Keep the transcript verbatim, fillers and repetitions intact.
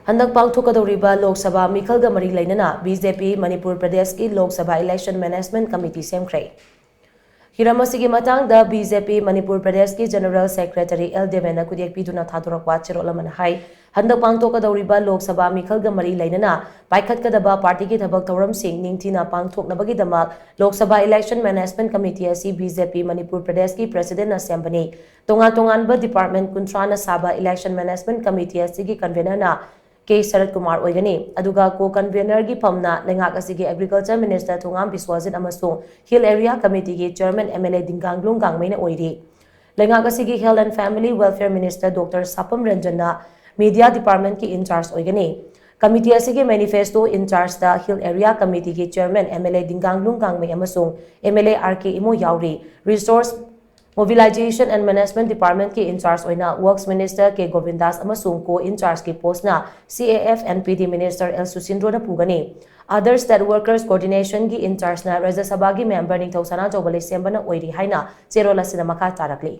ꯍꯟꯗꯛ ꯄꯥꯡꯊꯣꯛꯀꯗꯧꯔꯤꯕ ꯂꯣꯛ ꯁꯚꯥ ꯃꯤꯈꯜꯒ ꯃꯔꯤ ꯂꯩꯅꯅ ꯕꯤ ꯖꯦ ꯄꯤ ꯃꯅꯤꯄꯨꯔ ꯄ꯭ꯔꯗꯦꯁꯀꯤ Lok Sabha election management committee ꯁꯦꯝꯈ꯭ꯔꯦ꯫ ꯍꯤꯔꯝ ꯑꯁꯤꯒꯤ ꯃꯇꯥꯡꯗ ꯕꯤ ꯖꯦ ꯄꯤ ꯃꯅꯤꯄꯨꯔ ꯄ꯭ꯔꯗꯦꯁꯀꯤ ꯖꯦꯅꯔꯦꯜ ꯁꯦꯀ꯭ꯔꯦꯇꯔꯤ ꯑꯦꯜ ꯗꯦꯕꯦꯟꯅ ꯈꯨꯗꯦꯛ ꯄꯤꯗꯨꯅ ꯊꯥꯗꯣꯔꯛꯄ ꯆꯦꯔꯣꯜ ꯑꯃꯅ ꯍꯥꯏ, ꯍꯟꯗꯛ ꯄꯥꯡꯊꯣꯛꯀꯗꯧꯔꯤꯕ ꯂꯣꯛ ꯁꯚꯥ ꯃꯤꯈꯜꯒ ꯃꯔꯤ ꯂꯩꯅꯅ ꯄꯥꯏꯈꯠꯀꯗꯕ ꯄꯥꯔꯇꯤꯒꯤ ꯊꯕꯛ ꯊꯧꯔꯝꯁꯤꯡ ꯅꯤꯡꯊꯤꯅ ꯄꯥꯡꯊꯣꯛꯅꯕꯒꯤꯗꯃꯛ Lok Sabha election management committee ꯑꯁꯤ ꯕꯤ ꯖꯦ ꯄꯤ ꯃꯅꯤꯄꯨꯔ ꯄ꯭ꯔꯗꯦꯁꯀꯤ ꯄ꯭ꯔꯦꯁꯤꯗꯦꯟꯠꯅ ꯁꯦꯝꯕꯅꯤ꯫ ꯇꯣꯉꯥꯟ ꯇꯣꯉꯥꯟꯕ ꯗꯤꯄꯥꯔꯠꯃꯦꯟꯠ ꯀꯨꯟꯊ꯭ꯔꯥꯅ ꯁꯥꯕ ꯏꯂꯦꯛꯁꯟ ꯃꯦꯅꯦꯖꯃꯦꯟꯠ ꯀꯃꯤꯇꯤ ꯑꯁꯤꯒꯤ ꯀꯟꯚꯦꯅꯔꯅ ꯀꯦ ꯁꯔꯠ ꯀꯨꯃꯥꯔ ꯑꯣꯏꯒꯅꯤ꯫ ꯑꯗꯨꯒ ꯀꯣ ꯀꯟꯚꯦꯅꯔꯒꯤ ꯐꯝꯅ ꯂꯩꯉꯥꯛ ꯑꯁꯤꯒꯤ ꯑꯦꯒ꯭ꯔꯤꯀꯜꯆꯔ ꯃꯤꯅꯤꯁꯇꯔ ꯊꯣꯉꯥꯝ ꯕꯤꯁ꯭ꯋꯖꯤꯠ ꯑꯃꯁꯨꯡ ꯍꯤꯜ ꯑꯦꯔꯤꯌꯥ ꯀꯃꯤꯇꯤꯒꯤ chairman M L A Dinganglung ꯒꯥꯡꯃꯩꯅ ꯑꯣꯏꯔꯤ꯫ ꯂꯩꯉꯥꯛ ꯑꯁꯤꯒꯤ health and family welfare minister doctor Sapam ꯔꯟꯖꯟꯅ ꯃꯤꯗꯤꯌꯥ ꯗꯤꯄꯥꯔꯠꯃꯦꯟꯠꯀꯤ ꯏꯟꯆꯥꯔꯖ ꯑꯣꯏꯒꯅꯤ꯫ ꯀꯃꯤꯇꯤ ꯑꯁꯤꯒꯤ ꯃꯦꯅꯤꯐꯦꯁꯇꯣ ꯏꯟꯆꯥꯔꯖꯇ ꯍꯤꯜ ꯑꯦꯔꯤꯌꯥ ꯀꯃꯤꯇꯤꯒꯤ chairman M L A Dinganglung Gangmei ꯑꯃꯁꯨꯡ M L A R K Imo ꯌꯥꯎꯔꯤ꯫ ꯔꯤꯁꯣꯔꯁ, ꯃꯣꯕꯤꯂꯥꯏꯖꯦꯁꯟ ꯑꯦꯟ ꯃꯦꯅꯦꯖꯃꯦꯟꯠ ꯗꯤꯄꯥꯔꯠꯃꯦꯟꯠꯀꯤ ꯏꯟꯆꯥꯔꯖ ꯑꯣꯏꯅ ꯋꯔꯛꯁ ꯃꯤꯅꯤꯁꯇꯔ ꯀꯦ ꯒꯣꯕꯤꯟꯗꯥꯁ ꯑꯃꯁꯨꯡ ꯀꯣ ꯏꯟꯆꯥꯔꯖꯀꯤ ꯄꯣꯁꯅ C A F and P D minister L ꯁꯨꯁꯤꯟꯗ꯭ꯔꯣꯅ ꯄꯨꯒꯅꯤ꯫ ꯑꯗꯔ ꯁ꯭ꯇꯦꯠ ꯋꯔꯀꯔꯁ ꯀꯣꯑꯣꯔꯗꯤꯅꯦꯁꯟꯒꯤ ꯏꯟꯆꯥꯔꯖꯅ ꯔꯥꯖ꯭ꯌ ꯁꯚꯥꯒꯤ ꯃꯦꯝꯕꯔ ꯅꯤꯡꯊꯧꯁꯅꯥ ꯆꯧꯕ ꯂꯩꯁꯦꯝꯕꯅ ꯑꯣꯏꯔꯤ ꯍꯥꯏꯅ ꯆꯦꯔꯣꯜ ꯑꯁꯤꯗ ꯃꯈꯥ ꯇꯥꯔꯛꯂꯤ꯫